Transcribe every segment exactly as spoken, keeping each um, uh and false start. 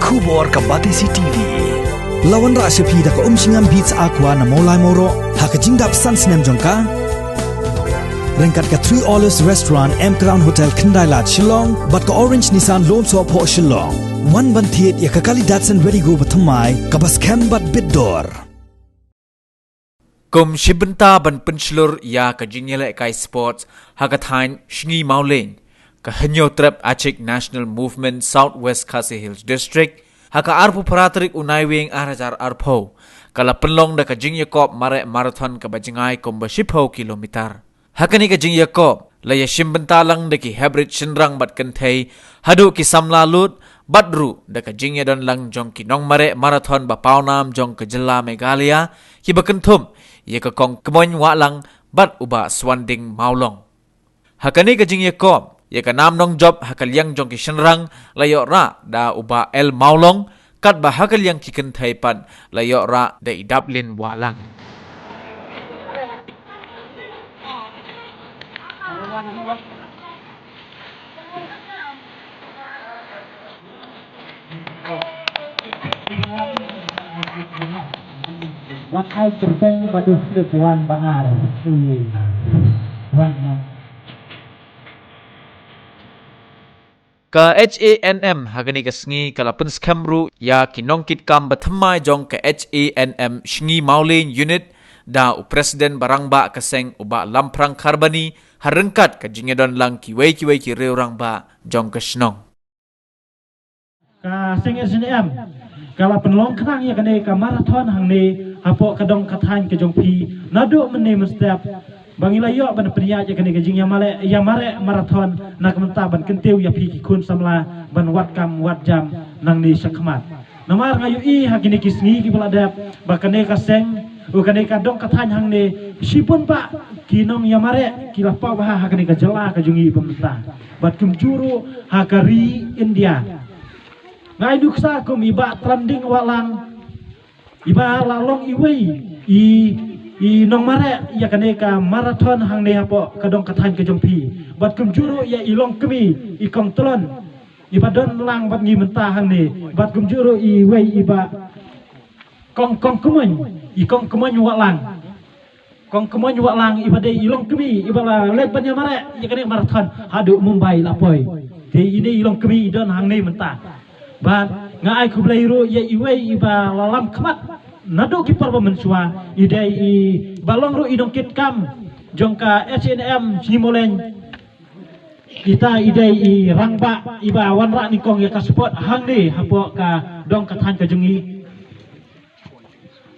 Khubor ka Batesi T V. La wanrah sha phi da ka Umshngam Beats Aqua na Mawlai Mawroh ha ka jingdap san snem jong ka. Ryngkat ka Three Olives Restaurant, M Crown Hotel, Khyndai Lad, Shillong, bad ka Orange Nissan Lumsohphoh, Shillong. Wan ban thied ïa ka kali Datsun Redi-GO bathymmai kaba skhem bad bit dor. Kum shi bynta ban pynshlur ïa ka jingïalehkai sports ha ka thaiñ Sngi Mawleng, ka Hynñiewtrep Achik National Movement South West Khasi Hills District, ha ka arphew phra tarik u Naiwieng ar hajar arphew, ka la pynlong da ka jingïakop mareh marathon kaba jngai kumba shiphew kilometer. Ha kane ka jingïakop, la ïashim bynta lang da ki heprit shynrang bad kynthei, haduh ki samla lut, bad ruh da ka jingïadon lang jong ki nongmareh marathon ba pawnam jong ka jylla Meghalaya, kiba kynthup ïa ka Kong Kmoin Wahlang bad u Bah Suanding Mawlong. Ha kane ka jingïakop, ïa ka nam nongjop ha ka liang jong ki shynrang la ïoh rah da u Bah L Mawlong, katba ha ka liang ki kynthei pat la ïoh rah da i Daplin Wahlang. Wat ai terbeng ba dus le tuan ba ar. Wan. Ka H A N M ha kane ka sngi ka la pynskhem ruh ïa ki nongkitkam bathymmai jong ka H A N M Sngi Mawleng Unit da u President ba rangbah ka seng u Bah Lamphrang Kharbani, ha ryngkat ka jingïadon lang kiwei kiwei ki riew rangbah jong ka shnong. Ka seng H A N M ka la pynlong khnang ïa kane ka marathon hangne hapoh ka dong ka thaiñ ka jong phi, naduh mynne mynstep ba ngi la ïoh ban pynïaid ïa kane ka jingïamareh, ïamareh marathon na ka bynta ban kyntiew ïa phi ki khun samla ban wad kam wad jam nangne shakhmat. Namar nga ïohi ha kine ki sngi kiba la dep ba kane ka seng, u kane ka dong ka thaiñ hangne, shibun bah ki nongïamareh ki la paw bha ha kane ka jylla ka jong ngi ba mynta, bad kumjuh ruh ha ka ri India. Nga ai nuksa kum i Bah Tranding Wahlang, iba la long iwei i, i nongmareh ïa kane ka marathon hangne hapoh ka dong ka thaiñ ka jong phi. Bad kumjuh ruh ïa i longkmie, i Kong Tlon, iba don lang bad ngi mynta hangne. Bad kumjuh ruh iwei i Bah Kong, Kong Kmoin, i Kong Kmoin Wahlang. Kong Kmoin Wahlang iba dei i longkmie iba la leit ban ïamareh ïa kane marathon haduh Mumbai la poi. Te ine i longkmie i don hangne mynta. Bad nga ai khublei ruh ïa iwei iba la lam khmat naduh ki por ba mynshuwa, i dei iba long ruh i nongkitkam jong ka H A N M Sngi Mawleng. Ita i dei i rangbah iba wanrah nyngkong ïa ka sport hangne hapoh ka dong ka thaiñ ka jong ngi.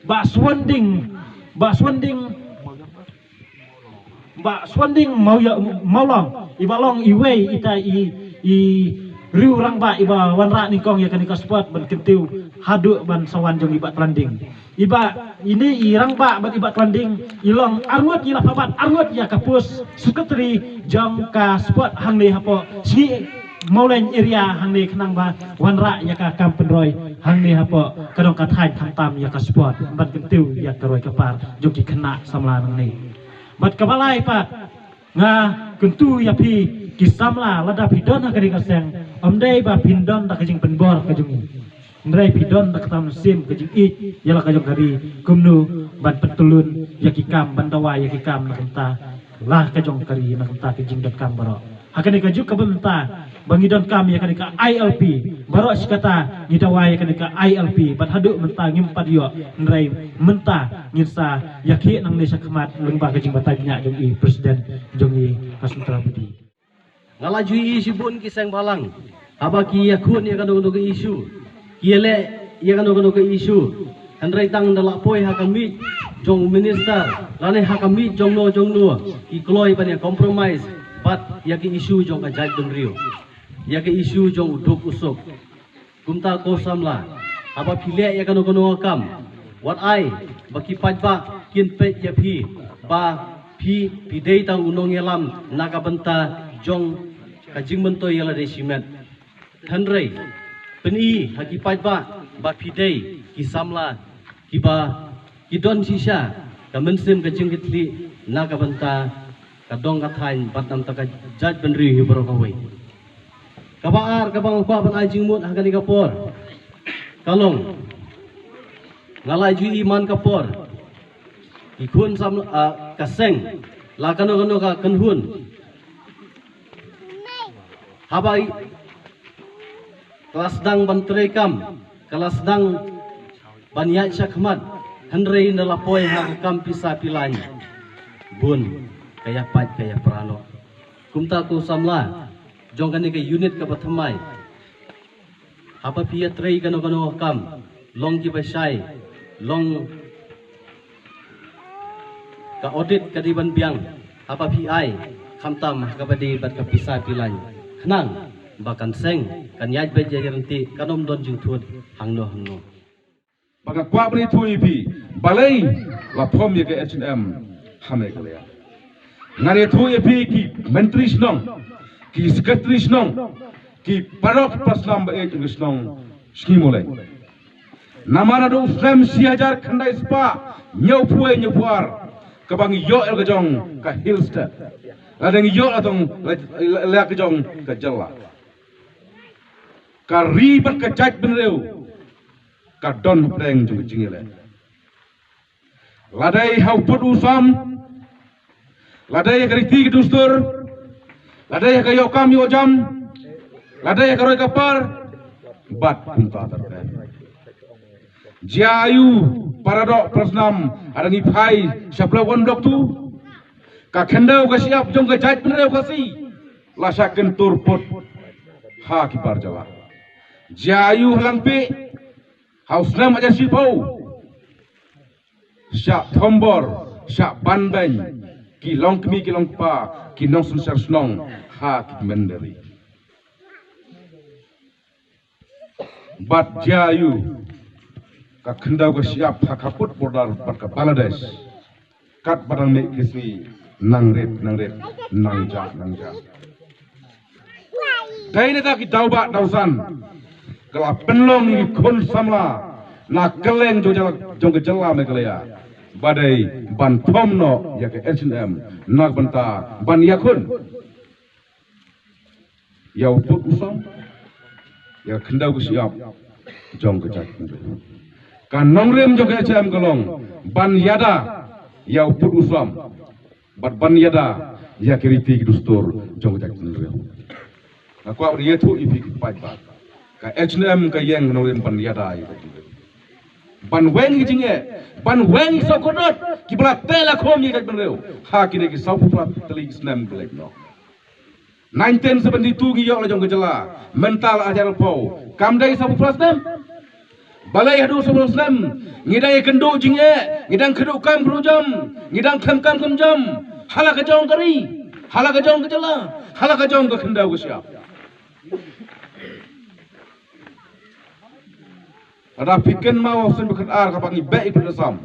Bah Suanding, Bah Suanding, Bah Suanding Mawia-, Mawlong, iba long iwei ita i, i riew rangbah iba wanrah nyngkong ïa kane ka sport ban kyntiew haduh ban sa wan jong i Bah Tranding. Iba, ine i rangbah bad i Bah Tranding i long arngut, i la pynbat arngut ïa ka post secretary jong ka sport hangne hapoh Sngi Mawleng area hangne khnang ba wanrah ïa ka kam pynroi hangne hapoh ka dong ka thaiñ, khamtam ïa ka sport ban kyntiew ïa ka roi ka par jong ki khynnah samla nangne. Bad kaba lai pat, nga kyntu ïa phi ki samla, lada phi don ha kane ka seng, ym dei ba phin don da ka jingpynbor ka jong ngi. Hynrei phi don da kata mynsiem ka jingïeit ïa la ka jong ka ri, kumno ban pyntylun ïa ki kam, ban dawa ïa ki kam na ka bynta la ka jong ka ri, na ka bynta ka jingdonkam baroh. Ha kane ka juk kaba mynta ba ngi donkam ïa kane ka I L P, baroh shi katta ngi dawa ïa kane ka I L P, bad haduh mynta ngim pat ïoh, hynrei mynta ngin sa ïakhih nangne shakhmat lyngba ka jingbatai bniah jong i President jong ngi, ka Sumtra Budi. Nga la ju ïohi shibun ki seng bhalang haba ki ïakhun ïa kano kano ka issue, ki ïaleh ïa kano kano ka issue, hynrei tang da la poi ha ka miej jong u minister lane ha ka miej jong no jong no, ki kloi ban ïa compromise bad ïa ka issue jong ka jaitbynriew, ïa ka issue jong u duk u suk. Kumta ko samla, haba phi leh ïa kano kano ka kam, wat ai ba ki paidbah kin peit ïa phi ba phi, phi dei tang u nongïalam na ka bynta jong ka jingmyntoi ïa lade shimet. Hynrei pyni ha ki paidbah ba phi dei ki samla kiba ki don shisha ka mynsiem ka jingkitkhlieh na ka bynta ka dong ka thaiñ bad na ka bynta ka jaitbynriew hi baroh kawei. Kaba ar kaba nga kwah ban ai jingmut ha kane ka por, Ka long, nga la ju i man ka por, ki khun sam, ah, ka seng, la kano kano ka kynhun, haba i, ka la sdang ban trei kam, ka la sdang ban ïaid shakhmat, hynrei ynda la poi ha ka kam pisa pilain, bun ka ïapait ka ïapra noh. Kumta ko samla jong kane ka unit kaba thymmai, haba phi ïatrei kano kano ka kam, long kiba shai, long ka audit ka dei ban biang, haba phi ai, khamtam ha kaba dei bad ka pisa pilain, khnang ba kan seng kan ïaid beit ïaid ryntih, kan ym don jingthut hangno hangno. Ba nga kwah ban ïathuh ïa phi, balei la form ïa ka H and M ha Meghalaya. Ngan ïathuh ïa phi ki myntri shnong, ki secretary shnong, ki paralok parasnam ba ïeit jong ka shnong Sngi Mawleng. Namar naduh u snem shi hajar khyndai spah hynñiewphew wei hynñiewphew ar, kaba ngi ïoh ïa la ka jong ka Hill State, lada ngi ïoh la jong la, la, la ka jong ka jylla, ka ri bad ka jaitbynriew ka don hapdeng jong ka jingïaleh. Lada ïa u pud u sam, lada ïa ka riti ka dustur, lada ïa ka ïoh kam ïoh jam, lada ïa ka roi ka par, bad kumta ter ter. Jia aiu para doh para snam, lada ngi phai sha Block One, Block Two, ka khyndew ka shyiap jong ka jaitbynriew Khasi la shah kyntur pud ha ki bar jylla. Jia aiu ha Langpih ha u snem hajar shiphew, shah thombor, shah banbeiñ ki longkmie ki longkpa, ki nongsynshar shnong ha ki mynder ri. Bad jia aiu ka khyndew ka shyiap ha khappud border bad ka Bangladesh, katba dang mih ki sngi nang rit nang rit, nang jah nang jah. Dei na kata ki daw ba daw san ka la pynlong ïa ki khun samla na kylleng jong jylla, jong ka jylla Meghalaya, ba dei ban form noh ïa ka H and M na ka bynta ban ïakhun ïa u pud u sam, ïa ka khyndew ka shyiap jong ka jaitbynriew. Ka nongrim jong ka H and M ka long ban ïada ïa u pud u sam bad ban ïada ïa ki riti ki dustur jong ka jaitbynriew. Nga kwah ban ïathuh ïa phi ki paidbah, ka H and M ka ïeng nongrim ban ïada ïa ka jaitbynriew, ban weng ki jingeh, ban weng ki saw kordot kiba la teh la khum ïa ka jaitbynriew ha kine ki sawphew phra tylli ki snem ki leit noh. Nineteen seventy-two ngi ïoh la jong ka jylla, mynta la hajar arphew, kam dei sawphew phra snem? Balei haduh sawphew phra snem ngi dang ïakynduh jingeh, ngi dang kynduh kam kynduh jam, ngi dang khlem kam khlem jam ha la ka jong ka ri, ha la ka jong ka jylla, ha la ka jong ka khyndew ka shyiap? Lada phi kynmaw ha u snem ba khatar kaba ngi beh ïa ka pud ka sam,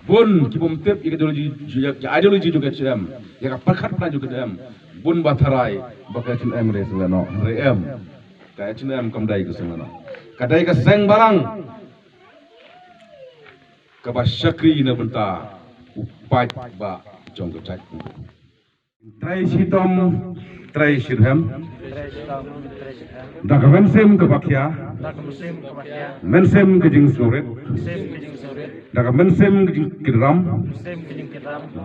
bun ki bym tip ïa ka ideology, ïa ka ideology jong ka H and M, ïa ka pyrkhat pyrkhat jong ka H and M, bun ba tharai ba ka H and M ka dei ka seng lehnoh. Hynrei em, ka H and M kam dei ka seng lehnoh. Ka dei ka seng balang kaba shakri na bynta u paidbah jong ka jaitbynriew. Trei shitom, trei shirhem. Da ka mynsiem kaba khia, mynsiem ka jingsngewrit, da ka mynsiem ka jingkitram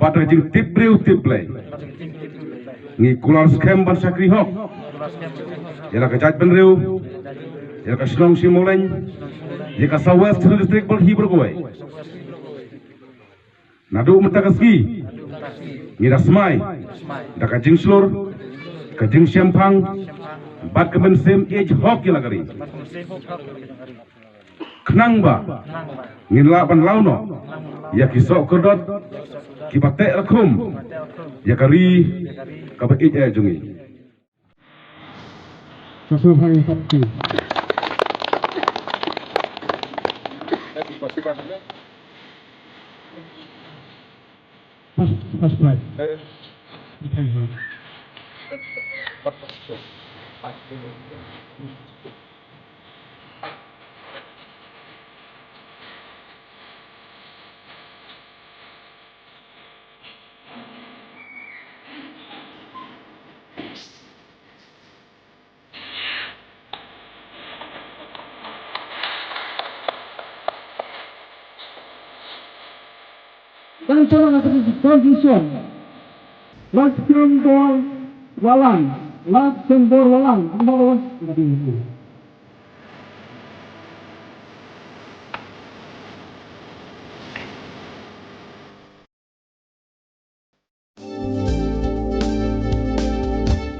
bad da ka jingtip briew tip Blei, ngi kular skhem ban shakri hok ïa la ka jaitbynriew, ïa la ka shnong Sngi Mawleng, ïa ka South West District bad hi baroh kawei. Naduh mynta ka sngi ngi da smai da ka jingshlur, ka jingshemphang bad ka mynsiem ïeit hok ïa la ka ri, khnang ba ngin lah ban law noh ïa ki soh kordot kiba teh la khum ïa ka ri kaba ïeit eh jong ngi. Ka sngewbha ïa ka party. First, first prize. Kan shalak na ka condition. Lak sembor walang, lak sembor walang, kumba walang.